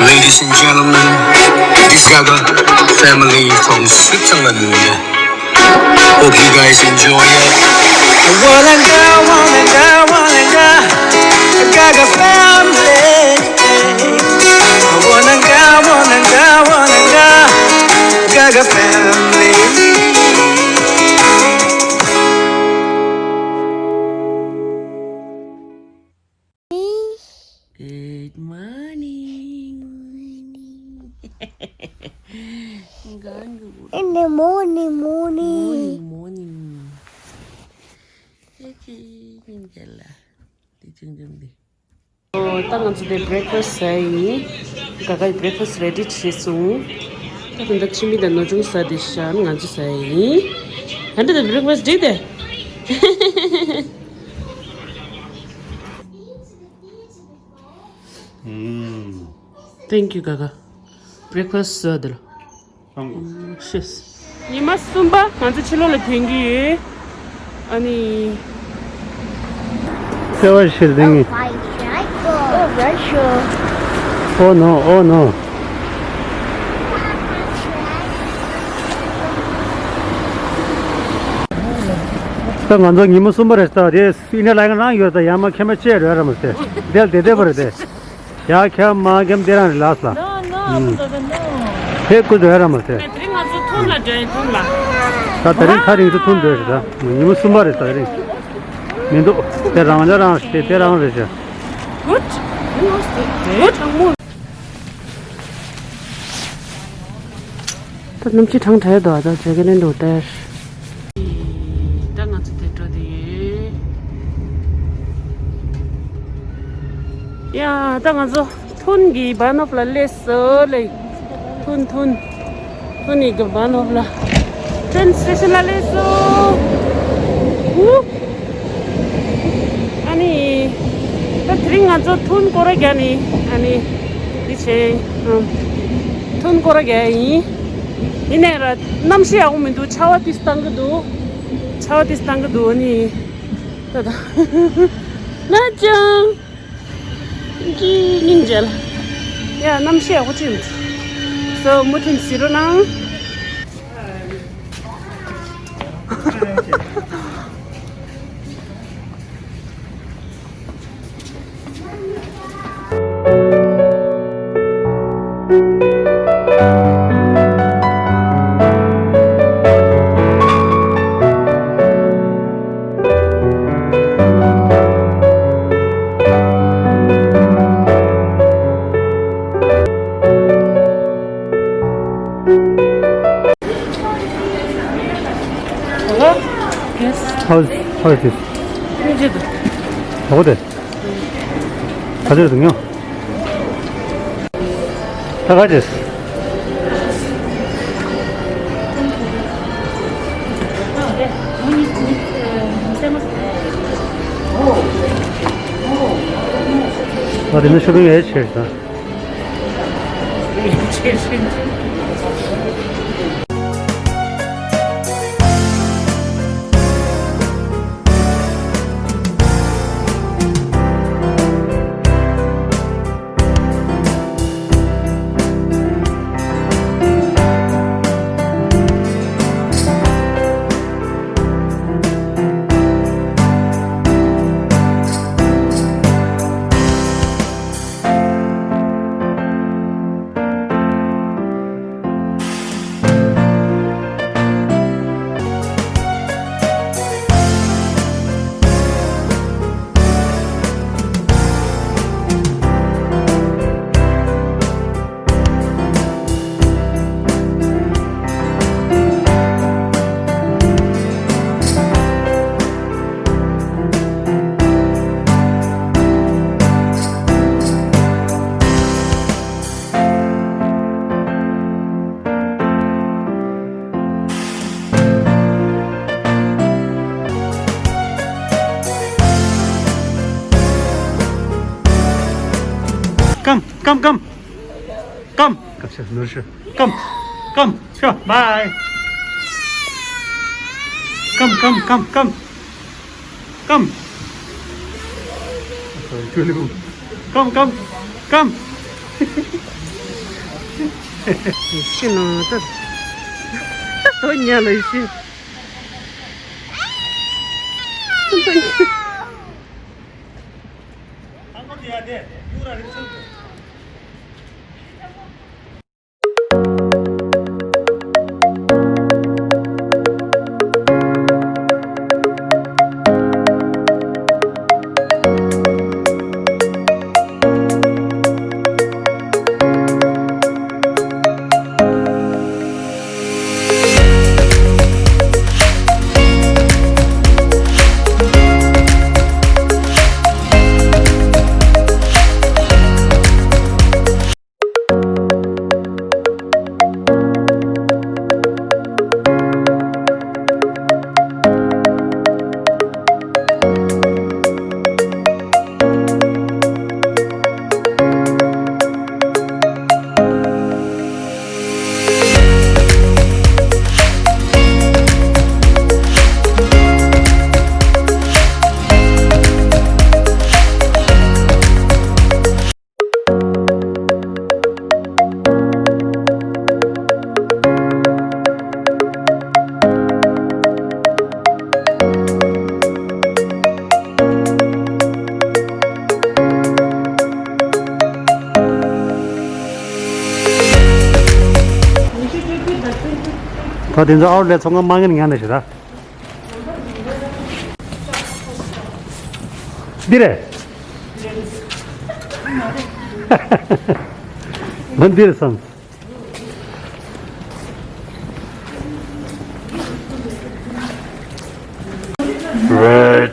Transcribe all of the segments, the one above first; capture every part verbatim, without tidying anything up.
Ladies and gentlemen, this Gaga family from Switzerland. Hope you guys enjoy it. Wananga, wananga, wananga, Gaga family. Wananga, wananga, wananga, Gaga family. Good morning. In the morning, morning. Morning, morning. Okay, ཉིན་རྒྱལ་ལ། དེ་ཅུང་ཅུང་དེ། ད་ང་ཚོ་དེ་breakfast་ཟ་ཡིན། ག་གའི་breakfast་ready་བྱས་སོང་། ད་དེ་འདྲ་ཕྱི་མི་དང་ནོར་ཅུང་ཟ་དེ་ཤ་ང་ཚོ་ཟ་ཡིན། ད་འདྲ་དེ་breakfast་འགྲིག་དེ། Thank you, Gaga. Breakfast served. ཤེས། ཉི་མ་གསུམ་པ་ང་ཚོ་ཕྱི་ལོགས་ལ་ཐོན་གྱི་ཡོད། ཨ་ནི། ལྟེ་བ་ཕྱིར་འདི་ངེས། Oh, right, sure. Oh, no, oh, no. ད་ང་ཚོ་ཉི་མ་གསུམ་པ་རེད་ད། དེ་ཨིན་ཌི་ཡ་ལ་ཡང་རང་ཡོད་ད། ཡང་མ་ཁྱེད་མ་བཅད་རོལ་ར་མ་ཟེར། དེ་ལ་དེ་བདེ་བ་རེད་དེ། ཡ་ཁྱེད་མ་ཁྱེད་དེ་རང་རེད་ལགས་ལ། No, no, ཨུམ། ཨ་མ་ད་ད་no. ཧེ་ཀུ་འདོད་ར་མ་ཟེར། དེ་རིང་ང་ཚོ་ཐུན་ལ་འགྲོ་ཡིན་ཐུན་ལ། ད་དེ་རིང་ཐག་རིང་ཚོ་ཐུན་འདོད་རེད་ད། ཉི་མ་གསུམ་པ་རེད་ད་དེ་རིང་། མི་འདུག་དེ་རང་ལ་རང་རེད་དེ་དེ་རང་རེད་ཤག Good. Good. དྲང་མོ། ད་གནམ་གཤིས་གྲང་དྲགས་འདུག་ད་ཇེ་ཀེ་ལེན་འདུག་དེར། ད་ང་ཚོ་དེ་འགྲོ་དེ་ཡོད། ཡ་ད་ང་ཚོ་ཐུན་གྱི་བྷ་ནོབ་ལ་སླེབས་སོ་ལེ། ཐུན་ཐུན། ཐུན་ནི་གི་བྷ་ནོབ་ལ། ཊེན་སི་ཊེ་ཤན་ལ་སླེབས་སོ། ཧུ། ཨ་ནི། ད་དེ་རིང་ང་ཚོ་ཐུན་སྐོར་ར་རྒྱག་ནི། ཨ་ནི། འདི་བྱས། ཨམ། ཐུན་སྐོར་ར་རྒྱག་ཡིན། ཡིན་ནའི་ར་གནམ་གཤིས་ཡག་པོ་མི་འདུག་ཆར་པ་ཏིས་བཏང་གི་འདུག་ཆར་པ་ཏིས་བཏང་གི་འདུག་ཨ་ནི། ད་ད། ན་ཅང་། ཀི་སྙིང་རྗེ་ལ། ཡ་གནམ་གཤིས་ཡག་པོ་ཅིག་མི་འདུག་སོ་མུ་མཐུད་གཟིགས་རོགས་གནང་། Hello? Yes. How's, how is this? What is? 가져도 돼요? 다 가지. 아, 근데 shopping 왜 이렇게 했어? Come, come, come. Come. Come, sure, no, sure. Come. Come. Sure. Bye. Come, come, come, come. Come. Come, come, come. ཤི་ནོ་ད། དོ་ཉལ་ལ་ཤི། ད་དེ་ཚོ་ཨའུ་ལེ་ཚོང་ཁང་མ་ངན་ཉན་ནས་ཞེ་ད། འདི་རེད། ང་འདི་རེད་བསམ། རེད།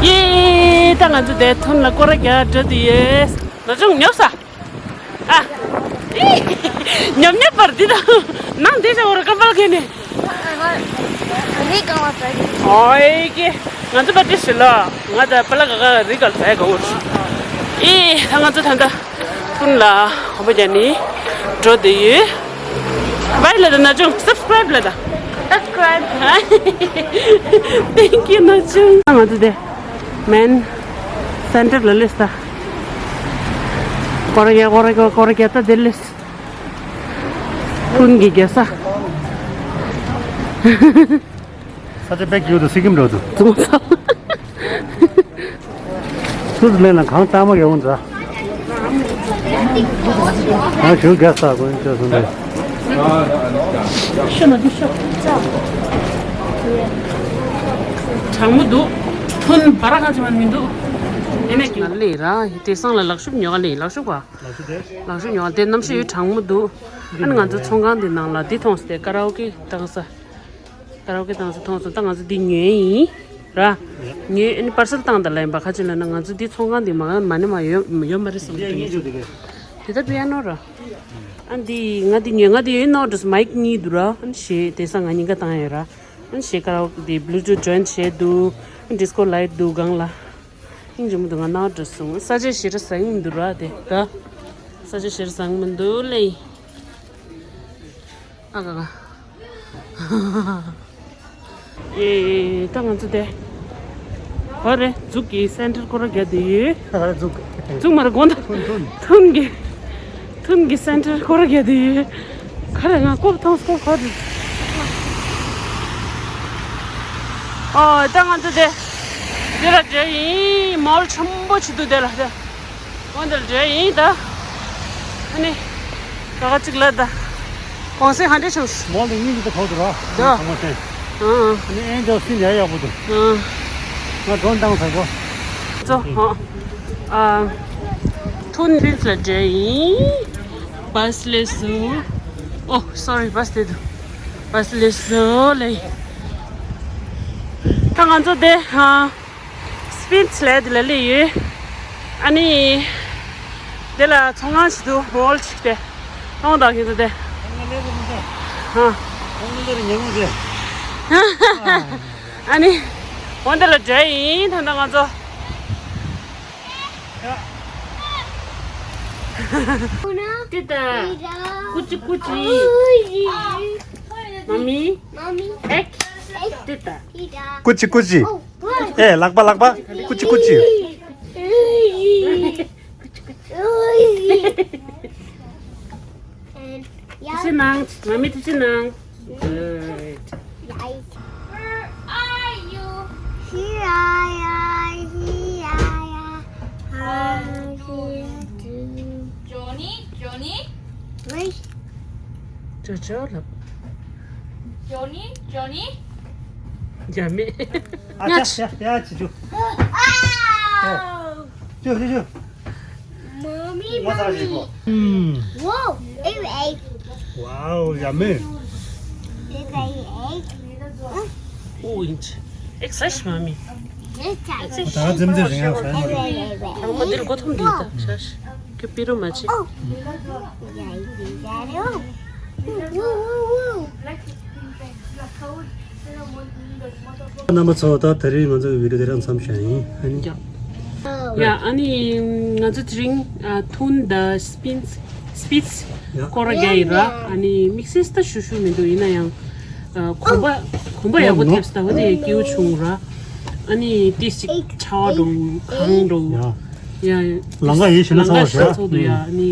ཡེ། ད་ང་ཚོ་དེ་ཐོན་ལ་སྐོར་ར་རྒྱག་འགྲོ་དུ་ཡོད། ལོ་ཆུང་ཉོབ་ས། ཨ། ཉོབ་ཉོབ་པར་འདི་དང་། ནང་འདི་ཆ་བོར་ཀམ་པལ་ཁེ་ནི། རི་གང་བ་ཟེར། ཨོའི་ཀེ། ང་ཚོ་པ་ཏི་ཤི་ལ། ང་ད་པ་ལ་ག་ག་རི་ག་ལ་ཟ་ཡ་ག་བོར། ཨེ། ད་ང་ཚོ་ད་ལྟ་ཀུན་ལ་ཧོ་པ་རྒྱ་ནི་འགྲོ་དུ་ཡོད། བའི་ལ་ད་ན་ཅུང་སབ་སི་ཀ་རའིབ་ལ་ད། སབ་སི་ཀ་རའིབ། Thank you ན་ཅུང་། ང་ཚོ་དེ་མེན་སེན་ཊར་ལ་སླེབས་ད། སྐོར་ར་རྒྱག་སྐོར་ར་རྒྱག་སྐོར་ར་རྒྱག་ད་དེ་སླེབས། ཀུན་གྱི་རྒྱལ་ས། ས་ཆ་དཔེ་སྐྱིད་པོ་འདུག་སི་ཀིམ་འགྲོ་འདུག་ཙུང་ས། སུ་ལེན་ན་གང་ལྟ་མ་ཡོང་འདྲ། ང་ཞུ་རྒྱ་ས་དགོན་ཆོས་སུ་འདུག་གྲང་མོ་འདུག་ཐོན་བ་ར་ཁ་ཅི་མ་མི་འདུག་ཨེ་ནས་ཀྱི་ལས་ར་དེ་སང་ལ་ལག་ཤུབས་ཉོ་ག་ལས་ལག་ཤུབས་ག་ལག་ཤུབས་ཉོ་ག་དེ་གནམ་གཤིས་ཡོད་གྲང་མོ་འདུག་ཨ་ནི་ང་ཚོ་ཚོང་ཁང་དེ་ནང་ལ་དེ་མཐོང་སྟེ་ཀ་ར་ཨོ་ཀེ་བཏང་ས། ཀ་ར་ཨོ་ཀེ་བཏང་ས་མཐོང་སོང་། ད་ང་ཚོ་འདི་ཉོས་ཡིན་ར། ཉོས་ཨ་ནི་པར་སེལ་བཏང་ད་ལ་ཡིན་པ། ཁ་ཅིག་ལ་ན་ང་ཚོ་འདི་ཚོང་ཁང་འདི་མ་མ་ནི་མ་ཡོད་ཡོད་མ་རེད་བསམ་གྱི་འདུག་དེ་ད་པི་ཡ་ནོ་ར། ཨ་འདི་ང་འདི་ཉོས། ང་འདི་ཡོད་ནོ་ཌོས་མའིག་གཉིས་འདུག་ར། ཨ་ནི་ཞེས་དེ་སང་ང་གཉིས་ཀ་བཏང་ཡོད་ར། ཨ་ནི་ཞེས་ཀ་ར་ཨོ་ཀེ་འདི་བྷུ་ལུ་ཊུཐ་ཇོ་ཡིན་ཊི་བྱས་འདུག་ཌི་སི་ཀོ་ལའིཊ་འདུག་སྒང་ལ། ཨིན་ཇི་མི་འདུག་ང་ནོ་ཌོས་སོང་། ས་ཆ་ཞེ་དྲག་བཟང་མི་འདུག་ར་དེ་ད། ས་ཆ་ཞེ་དྲག་བཟང་མི་འདུག་ལེ། ཨ་ག་ག་ཨེ། ད་ང་ཚོ་དེ། ཧོ་རེ་ཛུག་གི་སེན་ཊར་སྐོར་ར་རྒྱག་དེ་ཡོད། ཨ་ཛུག་ཛུག་མ་རེད་དགོང་དག་ཐུན་ཐུན། ཐུན་གི་ཐུན་གི་སེན་ཊར་སྐོར་ར་རྒྱག་དེ་ཡོད། ག་རེ་ང་ཀོབ་ཐོང་སྐོར་ག་རེ། ཨོ་ད་ང་ཚོ་དེ། དེ་ལ་འགྲོ་ཡིན། མོལ་ཆེན་པོ་ཅིག་འདུག་དེ་ལ་དེ། འོན་ཏེ་འདྲ་ཡིན་ད། ཨ་ནི། ག་ག་ཅིག་ལ་ད། གོང་སེ་ཧན་ཏེ་ཆུང་། མོལ་དེ་གཉིས་ཀྱི་ད་ཐོག་ཏུ་ར། ད། ཚང་མ་ཤེས། ཨང་། ཨ་ནི་ཨེན་ཇོ་སི་ནི་ཡག་པོ་འདུག་ཨང་། ང་ཌོན་བཏང་ཟེར་གོ། ཙོ་ཧོ། ཨ། ཐུན་རིལ་ལ་འདྲ་ཡིན། བྷ་སི་ལས་སུ། ཨོ་སོ་རི་བྷ་སི་དེ་འདུག་བྷ་སི་ལས་སུ་ལེ། ད་ང་ཚོ་དེ་ཧ། སྤིན་ལ་དེ་ལ་སླེབས་ཡོད། ཨ་ནི། དེ་ལ་ཚོང་ཁང་ཞིག་འདུག་མོལ་ཞིག་དེ། ཨང་། ད་ཁྱེད་ཚོ་དེ། ཨ། ཨ་ནི། འོ་འདི་ལ་འདྲ་ཡིན་ད་ལྟ་ང་ཚོ། ཏི་ཏ། ཀུ་ཅི་ཀུ་ཅི། མ་མི། མ་མི། ཨེག་ཏི་ཏ། ཀུ་ཅི་ཀུ་ཅི། ཨེ་ལག་པ་ལག་པ། ཀུ་ཅི་ཀུ་ཅི། ཐུགས་རྗེ་གནང་། མ་མི་ཐུགས་རྗེ་གནང་། Good. Where are you? Here I am, here I am. How do you do? Johnny, Johnny. Wait. ཅོ་ཅོ་ལབ། Johnny, Johnny. ཡ་མེད། ཨ་ཅག་ཡ་ཡ་ཅི་ཅོ། ཅོ་ཅོ་ཅོ། Mommy, Mommy. Wow, egg. Wow, yummy. Baby egg. Oh, inch. Excited, mommy. Excited. ད་ཙམ་ཙམ་རིང་ཡང་ཧྲན་མ་རེད། ཧྲན་མ་འདིར་མགོ་འཐོམ་འདུག་ད་ཤ་ཤ་ཁྱོད་པི་རུ་མ་བྱེད། རྣམ་པ་ཚོ་ད་དེ་རིང་ང་ཚོ་གི་བི་ཌིའོ་དེ་རང་མཚམས་བཞག་ཡིན། ཨ་ནི། ཡ། ཡ། ཨ་ནི་ང་ཚོ་དེ་རིང་ཨ་ཐུན་དང་སྤིན་སྤིས་ཡ། སྐོར་ར་རྒྱག་ཡིན་ར། ཨ་ནི་དམིགས་བསལ་ད་ཞུ་ཞུ་མི་འདུག་ཡིན་ན་ཡང་ཨ་གོམ་པ་གོམ་པ་ཡག་པོ་ཐེབས་སྟབས་དེ་སྐྱིད་པོ་བྱུང་ར། ཨ་ནི་ཏིས་ཅིག་ཆར་པ་འགྲོ་གངས་འགྲོ། ཡ། ཡ། ལམ་ཁ་ཡིད་བཞིན་ན་ཚ་བ་ལམ་ཁ་ཞིག་ཚོགས་འདུག་ཡ། ཨ་ནི།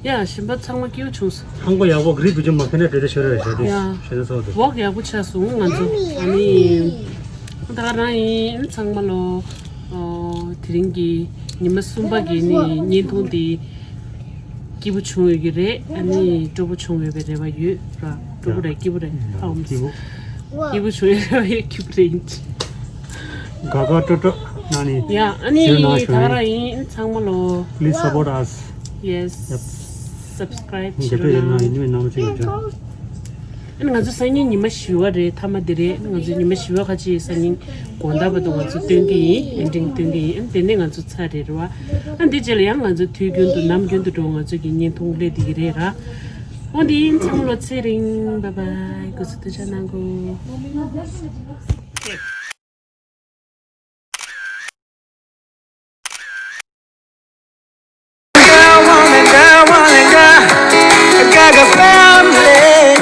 ཡ། ཞིང་པ་ཚང་མ་སྐྱིད་པོ་བྱུང་སོང་། ཧང་གོ་ཡག་པོ་གི་རི་བུ་ཅུ་མ་ཁེ་ནས་བྲེལ་བྲེལ་ཤོར་རེ་ཞོར་དུ་ཡ། ཞེ་ན་ཚོགས་འདུག་ཝོག་ཡག་པོ་ཆགས་སོང་ང་ཚོ། ཨ་ནི། ད་ག་རང་ཡིན་ཚང་མ་ལོ། ཨོ། དེ་རིང་གི་ཉི་མ་གསུམ་པ་གི་ནི་བརྙན་ཐུང་འདི་སྐྱིད་པོ་བྱུང་ཡོད་ཀྱི་རེད། ཨ་ནི་སྤྲོ་པོ་བྱུང་ཡོད་པའི་རེ་བ་ཡོད་ར། སྤྲོ་པོ་རེད། སྐྱིད་པོ་རེད། ཨོ། སྐྱིད་པོ། སྐྱིད་པོ་བྱུང་ཡོད་རེད། སྐྱིད་པོ་རེད། དགའ་དགའ་སྤྲོ་སྤྲོ་གནང་ནི། ཡ། ཨ་ནི་ཞུ་ན་ཞུ་ད་ནི། ག་རང་ཡིན་ཚང་མ་ལོ། Please support us. Yes. Yep. Subscribe རྒྱབ་སྐྱོར་ཡོད་ན་ཡིན་ནི་མེད་ནང་བཞིན་ཡོད་ཅོ། ཨ་ནི་ང་ཚོ་སང་ཉིན་ཉི་མ་བཞི་པ་རེད། མཐའ་མ་འདི་རེད། ང་ཚོ་ཉི་མ་བཞི་པ་ཁ་ཅིག་སང་ཉིན་དགོང་དག་བར་དུ་ང་ཚོ་སྟོན་གྱི་ཡིན། ཨེན་ཌིང་སྟོན་གྱི་ཡིན། ཨ་ནི་དེ་ནས་ང་ཚོ་ཚར་རེད་རེད་བ། ཨ་ནི་འདི་རྗེས་ལ་ཡང་ང་ཚོ་དུས་རྒྱུན་དུ་ནམ་རྒྱུན་དུ་འགྲོ་ང་ཚོ་གི་བརྙན་ཐུང་སླེབས་བསྡད་ཀྱི་རེད་ར། འོ་འདི་ཡིན་ཚང་མ་ལོ་ཚེ་རིང་། Bye bye. སྐུ་གཟུགས་ཐུགས་ཅག་གནང་གོ།